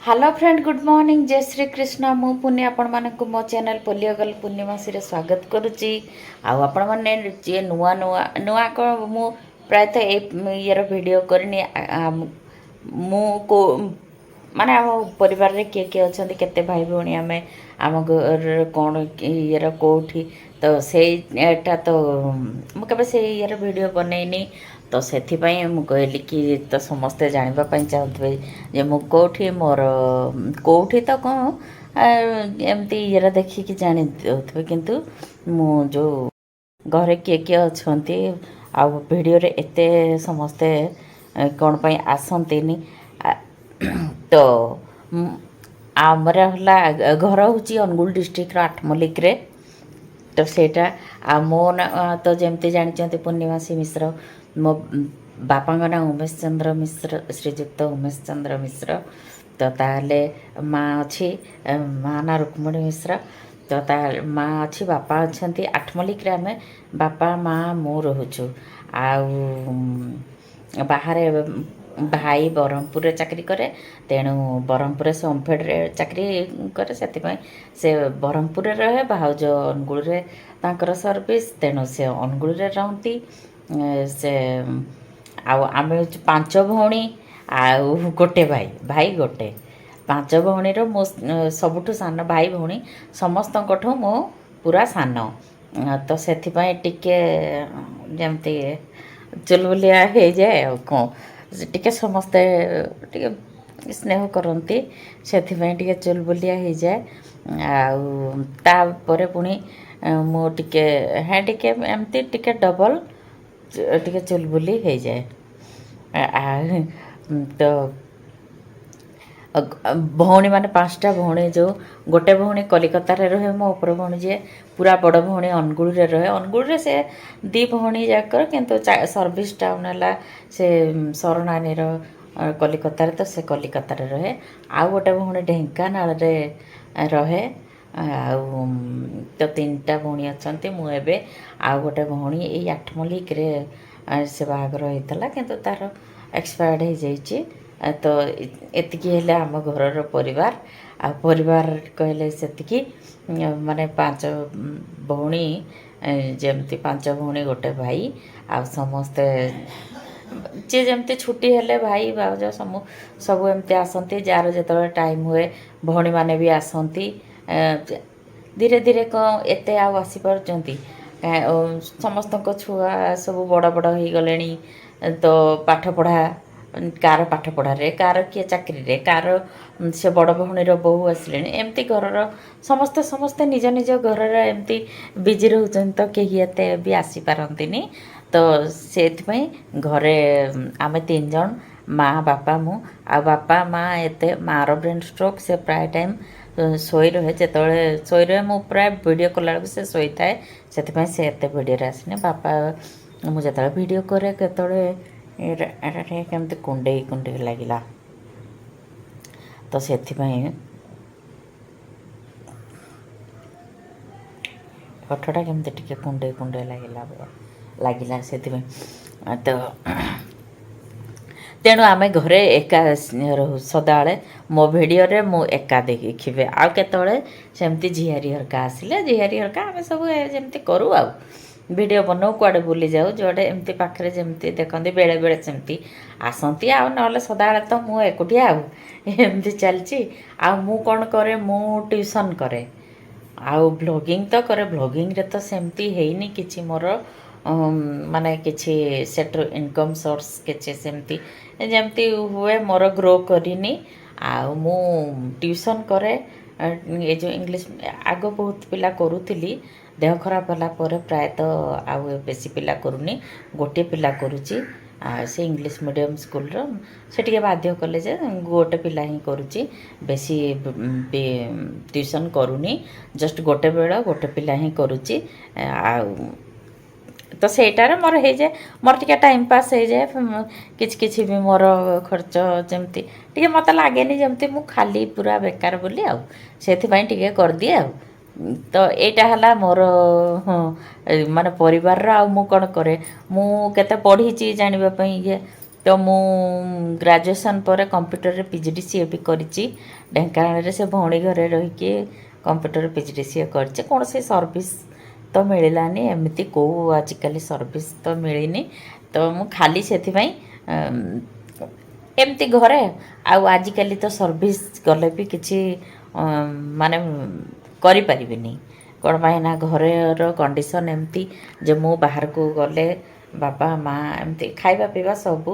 Hello friend, good morning, ଜୟ ଶ୍ରୀ କୃଷ୍ଣ। ମୁଁ ପୁନି ଆପଣମାନଙ୍କୁ ମୋ ଚ୍ୟାନେଲ୍ ପୋଲିଓଗଲ ପୂର୍ଣ୍ଣିମାସୀରେ ସ୍ୱାଗତ କରୁଛି। ଆଉ ଆପଣମାନେ ଯିଏ ନୂଆ ନୂଆ ନୂଆ କ'ଣ, ମୁଁ ପ୍ରାୟତଃ ଏ ଇଏର ଭିଡ଼ିଓ କରିନି। ମୁଁ କେଉଁ ମାନେ ଆମ ପରିବାରରେ କିଏ କିଏ ଅଛନ୍ତି, କେତେ ଭାଇ ଭଉଣୀ ଆମେ, ଆମ ଘରରେ କ'ଣ, ଇଏର କେଉଁଠି, ତ ସେଇଟା ତ ମୁଁ କେବେ ସେଇ ଇଏର ଭିଡ଼ିଓ ବନେଇନି। ତ ସେଥିପାଇଁ ମୁଁ କହିଲି କି ତ ସମସ୍ତେ ଜାଣିବା ପାଇଁ ଚାହୁଁଥିବେ ଯେ ମୁଁ କେଉଁଠି, ମୋର କେଉଁଠି ତ କ'ଣ ଏମିତି ଇଏର ଦେଖିକି ଜାଣି ଦେଉଥିବେ, କିନ୍ତୁ ମୁଁ ଯେଉଁ ଘରେ କିଏ କିଏ ଅଛନ୍ତି ଆଉ ଭିଡ଼ିଓରେ ଏତେ ସମସ୍ତେ କ'ଣ ପାଇଁ ଆସନ୍ତିନି। ତ ଆମର ହେଲା ଘର ହେଉଛି ଅନୁଗୁଳ ଡିଷ୍ଟ୍ରିକ୍ଟର ଆଠମଲ୍ଲିକରେ। ତ ସେଇଟା ଆଉ ମୋ ନାଁ ତ ଯେମିତି ଜାଣିଛନ୍ତି, ପୂର୍ଣ୍ଣିମାସୀ ମିଶ୍ର। ମୋ ବାପାଙ୍କ ନାଁ ଉମେଶ ଚନ୍ଦ୍ର ମିଶ୍ର, ଶ୍ରୀଯୁକ୍ତ ଉମେଶ ଚନ୍ଦ୍ର ମିଶ୍ର। ତ ତାହେଲେ ମା ଅଛି, ମା ନାଁ ରୁକ୍ମଣୀ ମିଶ୍ର। ତ ତା ମା ଅଛି, ବାପା ଅଛନ୍ତି। ଆଠମଲ୍ଲିକରେ ଆମେ ବାପା, ମା, ମୁଁ ରହୁଛୁ। ଆଉ ବାହାରେ ଭାଇ ବ୍ରହ୍ମପୁରରେ ଚାକିରି କରେ। ତେଣୁ ବ୍ରହ୍ମପୁରରେ ସେ ଓମଫେଡ଼ରେ ଚାକିରି କରେ, ସେଥିପାଇଁ ସେ ବ୍ରହ୍ମପୁରରେ ରହେ। ଭାଉଜ ଅନୁଗୁଳରେ ତାଙ୍କର ସର୍ଭିସ୍, ତେଣୁ ସେ ଅନୁଗୁଳରେ ରହନ୍ତି। ସେ ଆଉ ଆମେ ହେଉଛୁ ପାଞ୍ଚ ଭଉଣୀ ଆଉ ଗୋଟେ ଭାଇ, ଭାଇ ଗୋଟେ। ପାଞ୍ଚ ଭଉଣୀର ମୁଁ ସବୁଠୁ ସାନ। ଭାଇ ଭଉଣୀ ସମସ୍ତଙ୍କଠୁ ମୁଁ ପୁରା ସାନ। ତ ସେଥିପାଇଁ ଟିକେ ଯେମିତି ଚୁଲବୁଲିଆ ହେଇଯାଏ ଆଉ କ'ଣ, ଟିକେ ସମସ୍ତେ ଟିକେ ସ୍ନେହ କରନ୍ତି, ସେଥିପାଇଁ ଟିକେ ଚୁଲବୁଲିଆ ହେଇଯାଏ। ଆଉ ତାପରେ ପୁଣି ମୁଁ ଟିକେ ହେଁ ଟିକେ ଏମିତି ଟିକେ ଡବଲ୍ ଟିକେ ଚୁଲବୁଲି ହେଇଯାଏ। ତ ଭଉଣୀମାନେ ପାଞ୍ଚଟା ଭଉଣୀ, ଯେଉଁ ଗୋଟେ ଭଉଣୀ କଲିକତାରେ ରୁହେ, ମୋ ଉପର ଭଉଣୀ ଯିଏ ପୁରା ବଡ଼ ଭଉଣୀ ଅନୁଗୁଳରେ ରୁହେ। ଅନୁଗୁଳରେ ସେ ଦୁଇ ଭଉଣୀ ଯାକର, କିନ୍ତୁ ସର୍ଭିସ୍ ଟାଉନ୍ ହେଲା ସେ ସରଣାନୀର କଲିକତାରେ, ତ ସେ କଲିକତାରେ ରୁହେ। ଆଉ ଗୋଟେ ଭଉଣୀ ଢେଙ୍କାନାଳରେ ରହେ। ଆଉ ତ ତିନିଟା ଭଉଣୀ ଅଛନ୍ତି। ମୁଁ ଏବେ ଆଉ ଗୋଟେ ଭଉଣୀ ଏଇ ଆଠମଲ୍ଲିକରେ ସେ ବାହାଘର ହେଇଥିଲା, କିନ୍ତୁ ତାର ଏକ୍ସପାୟାର୍ଡ଼ ହେଇଯାଇଛି। ତ ଏତିକି ହେଲେ ଆମ ଘରର ପରିବାର। ଆଉ ପରିବାର କହିଲେ ସେତିକି, ମାନେ ପାଞ୍ଚ ଭଉଣୀ, ଯେମିତି ପାଞ୍ଚ ଭଉଣୀ ଗୋଟେ ଭାଇ। ଆଉ ସମସ୍ତେ ଯିଏ ଯେମିତି ଛୁଟି ହେଲେ ଭାଇ ଭାଉଜ ସବୁ ସବୁ ଏମିତି ଆସନ୍ତି। ଯାହାର ଯେତେବେଳେ ଟାଇମ୍ ହୁଏ ଭଉଣୀମାନେ ବି ଆସନ୍ତି। ଧୀରେ ଧୀରେ କ'ଣ ଏତେ ଆଉ ଆସିପାରୁଛନ୍ତି? ସମସ୍ତଙ୍କ ଛୁଆ ସବୁ ବଡ଼ ବଡ଼ ହେଇଗଲେଣି। ତ ପାଠ ପଢ଼ା, କାହାର ପାଠ ପଢ଼ାରେ, କାହାର କିଏ ଚାକିରିରେ, କାହାର ସେ ବଡ଼ ଭଉଣୀର ବୋହୂ ଆସିଲେଣି, ଏମିତି ଘରର ସମସ୍ତେ ସମସ୍ତେ ନିଜ ନିଜ ଘରରେ ଏମିତି ବିଜି ରହୁଛନ୍ତି। ତ କେହି ଏତେ ବି ଆସିପାରନ୍ତିନି। ତ ସେଥିପାଇଁ ଘରେ ଆମେ ତିନି ଜଣ, ମା, ବାପା, ମୁଁ। ଆଉ ବାପା ମା ଏତେ, ମାଆର ବ୍ରେନ୍ ଷ୍ଟ୍ରୋକ୍, ସେ ପ୍ରାୟ ଟାଇମ୍ ଶୋଇ ରହେ। ଯେତେବେଳେ ଶୋଇ ରହେ, ମୁଁ ପ୍ରାୟ ଭିଡ଼ିଓ କଲାବେଳକୁ ସେ ଶୋଇଥାଏ, ସେଥିପାଇଁ ସେ ଏତେ ଭିଡ଼ିଓରେ ଆସିନି। ବାପା ମୁଁ ଯେତେବେଳେ ଭିଡ଼ିଓ କରେ କେତେବେଳେ ଏଇଟା ଏଇଟା ଟିକେ କେମିତି କୁଣ୍ଡେଇ କୁଣ୍ଡେଇ ଲାଗିଲା, ତ ସେଥିପାଇଁ ଓଠଟା କେମିତି ଟିକେ କୁଣ୍ଡେଇ କୁଣ୍ଡେଇ ଲାଗିଲା ଲାଗିଲା, ସେଥିପାଇଁ। ତ ତେଣୁ ଆମେ ଘରେ ଏକା ରହୁ ସଦାବେଳେ। ମୋ ଭିଡ଼ିଓରେ ମୁଁ ଏକା ଦେଖିବେ। ଆଉ କେତେବେଳେ ସେମିତି ଝିଆରୀ ହରକା ଆସିଲେ, ଝିଆରୀ ହରକା ଆମେ ସବୁ ଯେମିତି କରୁ ଆଉ ଭିଡ଼ିଓ ବନାଉ, କୁଆଡ଼େ ବୁଲି ଯାଉ, ଯୁଆଡ଼େ ଏମିତି ପାଖରେ ଯେମିତି ଦେଖନ୍ତି, ବେଳେବେଳେ ସେମିତି ଆସନ୍ତି। ଆଉ ନହେଲେ ସଦାବେଳେ ତ ମୁଁ ଏକୁଟିଆ, ଆଉ ଏମିତି ଚାଲିଛି। ଆଉ ମୁଁ କ'ଣ କରେ? ମୁଁ ଟ୍ୟୁସନ୍ କରେ ଆଉ ଭ୍ଲଗିଂ ତ କରେ। ଭ୍ଲଗିଂରେ ତ ସେମିତି ହେଇନି କିଛି ମୋର, ମାନେ କିଛି ସେଠୁ ଇନକମ୍ ସୋର୍ସ କିଛି ସେମିତି ଯେମିତି ହୁଏ ମୋର ଗ୍ରୋ କରିନି। ଆଉ ମୁଁ ଟ୍ୟୁସନ୍ କରେ, ଏ ଯେଉଁ ଇଂଲିଶ ଆଗ ବହୁତ ପିଲା କରୁଥିଲି। ଦେହ ଖରାପ ହେଲା ପରେ ପ୍ରାୟତଃ ଆଉ ବେଶୀ ପିଲା କରୁନି, ଗୋଟିଏ ପିଲା କରୁଛି। ଆଉ ସେ ଇଂଲିଶ ମିଡ଼ିୟମ୍ ସ୍କୁଲର, ସେ ଟିକେ ବାଧ୍ୟ କଲେ ଯେ ଗୋଟେ ପିଲା ହିଁ କରୁଛି, ବେଶୀ ବି ଟ୍ୟୁସନ୍ କରୁନି, ଜଷ୍ଟ ଗୋଟେ ବେଳ ଗୋଟେ ପିଲା ହିଁ କରୁଛି। ଆଉ ତ ସେଇଟାରେ ମୋର ହେଇଯାଏ, ମୋର ଟିକେ ଟାଇମ୍ ପାସ୍ ହେଇଯାଏ। କିଛି କିଛି ବି ମୋର ଖର୍ଚ୍ଚ ଯେମିତି ଟିକେ ମୋତେ ଲାଗେନି ଯେମିତି ମୁଁ ଖାଲି ପୁରା ବେକାର ବୋଲି, ଆଉ ସେଥିପାଇଁ ଟିକେ କରିଦିଏ। ଆଉ ତ ଏଇଟା ହେଲା ମୋର, ହଁ, ମାନେ ପରିବାରର। ଆଉ ମୁଁ କ'ଣ କରେ, ମୁଁ କେତେ ପଢ଼ିଛି ଜାଣିବା ପାଇଁ ଇଏ ତ ମୁଁ ଗ୍ରାଜୁଏସନ୍ ପରେ କମ୍ପ୍ୟୁଟରରେ PGDCA ବି କରିଛି। ଢେଙ୍କାନାଳରେ ସେ ଭଉଣୀ ଘରେ ରହିକି କମ୍ପ୍ୟୁଟର PGDCA କରିଛି। କୌଣସି ସର୍ଭିସ୍ ତ ମିଳିଲାନି। ଏମିତି କେଉଁ ଆଜିକାଲି ସର୍ଭିସ୍ ତ ମିଳିନି। ତ ମୁଁ ଖାଲି ସେଥିପାଇଁ ଏମିତି ଘରେ। ଆଉ ଆଜିକାଲି ତ ସର୍ଭିସ୍ ଗଲେ ବି କିଛି ମାନେ କରିପାରିବିନି। କ'ଣ ପାଇଁ ନା ଘରର କଣ୍ଡିସନ୍ ଏମିତି ଯେ ମୁଁ ବାହାରକୁ ଗଲେ ବାପା ମା ଏମିତି ଖାଇବା ପିଇବା ସବୁ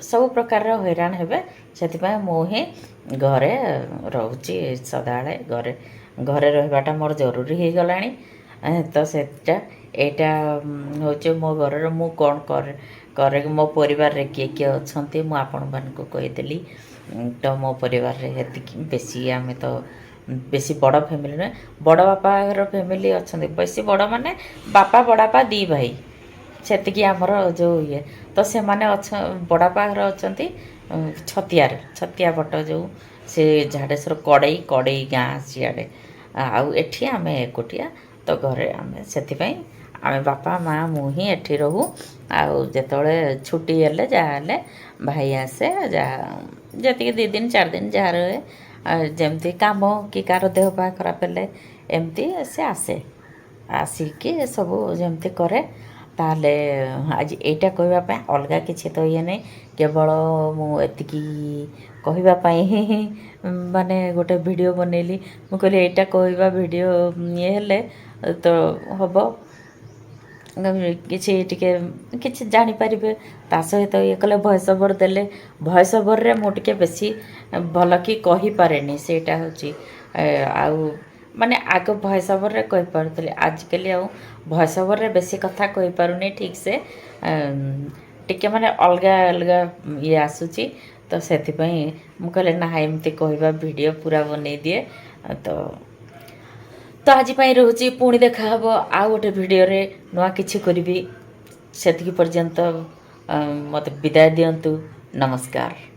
ସବୁ ପ୍ରକାରର ହଇରାଣ ହେବେ। ସେଥିପାଇଁ ମୁଁ ହିଁ ଘରେ ରହୁଛି ସଦାବେଳେ। ଘରେ ଘରେ ରହିବାଟା ମୋର ଜରୁରୀ ହେଇଗଲାଣି। ତ ସେଟା ଏଇଟା ହେଉଛି ମୋ ଘରର ମୁଁ କ'ଣ କରେ କରେ, ମୋ ପରିବାରରେ କିଏ କିଏ ଅଛନ୍ତି, ମୁଁ ଆପଣମାନଙ୍କୁ କହିଦେଲି। ତ ମୋ ପରିବାରରେ ହେତିକି। ବେଶୀ ଆମେ ତ ବେଶୀ ବଡ଼ ଫ୍ୟାମିଲି ନୁହେଁ। ବଡ଼ ବାପାର ଫ୍ୟାମିଲି ଅଛନ୍ତି। ବେଶୀ ବଡ଼ ମାନେ ବାପା, ବଡ଼ବାପା, ଦୁଇ ଭାଇ, ସେତିକି ଆମର ଯେଉଁ ଇଏ। ତ ସେମାନେ ବଡ଼ବାପା ଘର ଅଛନ୍ତି ଛତିଆରେ, ଛତିଆ ବଟ ଯେଉଁ ସେ ଝାଡ଼େଶ୍ୱର କଡ଼େଇ କଡ଼େଇ ଗାଁ ସିଆଡ଼େ। ଆଉ ଏଠି ଆମେ ଏକୁଟିଆ। ତ ଘରେ ଆମେ ସେଥିପାଇଁ ଆମେ ବାପା ମା ମୁଁ ହିଁ ଏଠି ରହୁ। ଆଉ ଯେତେବେଳେ ଛୁଟି ହେଲେ, ଯାହା ହେଲେ ଭାଇ ଆସେ, ଯାହା ଯେତିକି 2 ଦିନ 4 ଦିନ ଯାହା ରୁହେ। ଆଉ ଯେମିତି କାମ କି କାହାର ଦେହ ପା ଖରାପ ହେଲେ ଏମିତି ସେ ଆସେ, ଆସିକି ସବୁ ଯେମିତି କରେ। ତାହେଲେ ଆଜି ଏଇଟା କହିବା ପାଇଁ, ଅଲଗା କିଛି ତ ଇଏ ନାହିଁ। କେବଳ ମୁଁ ଏତିକି କହିବା ପାଇଁ ହିଁ ମାନେ ଗୋଟେ ଭିଡ଼ିଓ ବନେଇଲି। ମୁଁ କହିଲି ଏଇଟା କହିବା ଭିଡ଼ିଓ ଇଏ ହେଲେ ତ ହବ କିଛି ଟିକେ କିଛି ଜାଣିପାରିବେ। ତା ସହିତ ଇଏ କଲେ, ଭଏସ୍ ଓଭର୍ ଦେଲେ, ଭଏସ୍ ଓଭର୍ରେ ମୁଁ ଟିକେ ବେଶୀ ଭଲ କି କହିପାରେନି। ସେଇଟା ହେଉଛି ଆଉ ମାନେ ଆଗ ଭଏସ୍ ଓଭର୍ରେ କହିପାରୁଥିଲି, ଆଜିକାଲି ଆଉ ଭଏସ୍ ଓଭର୍ରେ ବେଶୀ କଥା କହିପାରୁନି ଠିକ୍ସେ। ଟିକେ ମାନେ ଅଲଗା ଅଲଗା ଇଏ ଆସୁଛି। ତ ସେଥିପାଇଁ ମୁଁ କହିଲି ନା, ଏମିତି କହିବା ଭିଡ଼ିଓ ପୁରା ବନେଇ ଦିଏ। ତ ତ ଆଜି ପାଇଁ ରହୁଛି। ପୁଣି ଦେଖାହେବ ଆଉ ଗୋଟେ ଭିଡ଼ିଓରେ, ନୂଆ କିଛି କରିବି। ସେତିକି ପର୍ଯ୍ୟନ୍ତ ମୋତେ ବିଦାୟ ଦିଅନ୍ତୁ। ନମସ୍କାର।